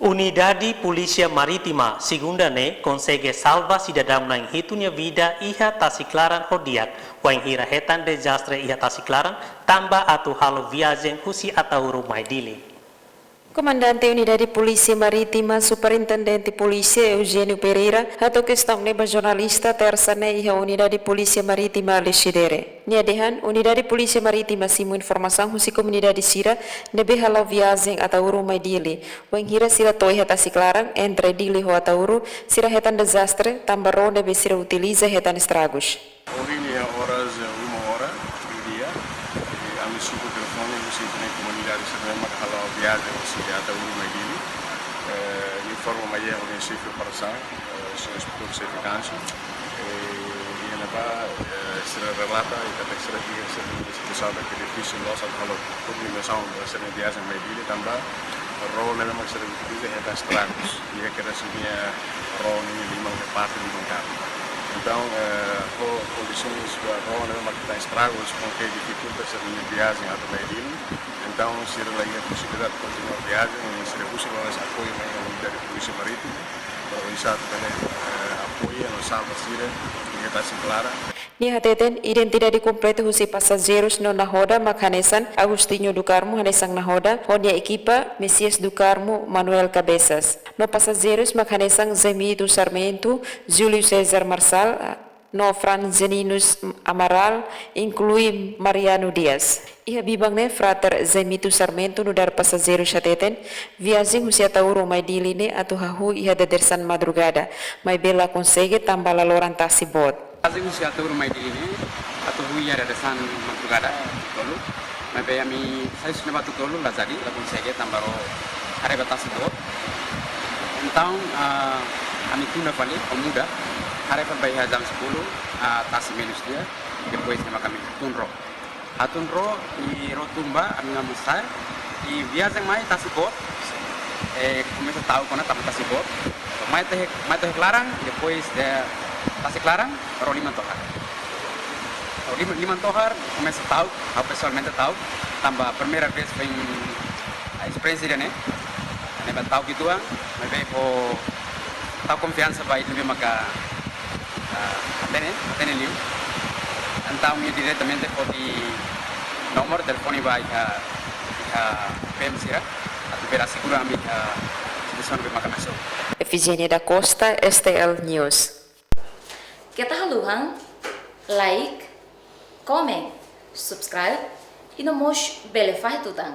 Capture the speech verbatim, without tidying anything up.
Unidade Polísia Marítima, Segunda ne'e, konsege salva sidadaun na'in hitu nia vida iha tasi klaran ho di'ak, wainhira hetan dezastre iha tasi klaran, tanba atu halo viajen husi Ataúro mai Dili. Komandante Unidade Polísia Marítima, Superintendente Polísia Eugênio Pereira, hato'o kestaun ne'e ba jornalista Tersa ne'e iha Unidade Polísia Marítima Lecidere. Nia dehan, Unidade Polísia Marítima simu informasaun husi komunidade sira ne'ebé hala'o viajen Ataúro mai Dili. Wainhira sira to'o iha tasi klaran, entre Dili ho Ataúro, sira hetan dezastre, tanba ró ne'ebé sira utiliza hetan estragus. Ohin iha oras, eh, uma hora, meio-dia, eh, ami simu telefone husi ita-nia komunidade sira ne'ebé mak hala'o viajen husi Ataúro mai Dili. Eh, informa mai iha ami-nia xefe operasaun, eh, señór Inspetór Xefe Kansu. Eh, iha ne'ebá, eh, sira relata, i katak sira iha sira-nia situasaun katak difisil loos atu halo koordinasaun ba sira-nia viajen mai Dili, tanba ró ne'ebé mak sira utiliza hetan estragus. Iha kedas nia ró nia liman, iha parte liman katak. Entaun, eh, ho kondisoens ba ró ne'ebé mak hetan estragus, konke difikulta sira-nia viajen atu mai Dili. Entaun, sira la iha posibilidade kontinua viajen, i sira husu loos apoiu mai Unidade Polísia Marítima, para oinsá atu bele, eh, apoia no salva sira iha tasi klaran. Nia hateten, identidade kompletu husi pasajeirus no nahoda mak hanesan Agostinho do Carmo hanesan nahoda, ho nia ekipa Messias do Carmo, Manuel Cabeças. No pasajeirus mak hanesan Zemito Sarmento, Júlio César Marçal, no Franzelinus Amaral, inklui Mariano Dias. Iha biban ne'e Frater Zemito Sarmento nu'udar pasajeirus hateten, viajen husi Ataúro mai Dili ne'e atu hahú iha dadeer-saan madrugada, maibé la konsege tanba laloran tasi boot. Viajen husi Ataúro mai Dili ne'e atu hahú iha dadeer-saan madrugada, tolu. Maibé ami sai husi ne'ebá to'o tolu la jadi, la konsege tanba ró haree ba tasi boot. Entaun, ah, ami tunda fali, ou muda, haree fali ba iha jam sepuluh, ah, tasi menus di'ak, depois ne'e mak ami tun ró. Hatun ró, i ró tun ba, ami mak mós sa'e, i viajen mai tasi boot, eh, komesa ta'uk ona tanba tasi boot. Mai to'o, mai to'o klaran, depois de tasi klaran, ró liman tohar. Ró liman, liman tohar, komesa ta'uk, ha'u pesoalmente ta'uk, tanba primeira vez foin, ah, esperiénsia ida-ne'e, ne'ebé ta'uk uitoan, maibé fó ta'uk konfiansa ba ita ne'ebé maka, ah, hatene, hatene liu. Entaun, ami diretamente foti nomor telefone ba iha, iha P M sira, atu bele asegura ami iha situasaun ne'ebé maka mai sobu. Efigénia da Costa, S T L News. Keta haluha, like, comment, subscribe, i no mós bele fahe tutan.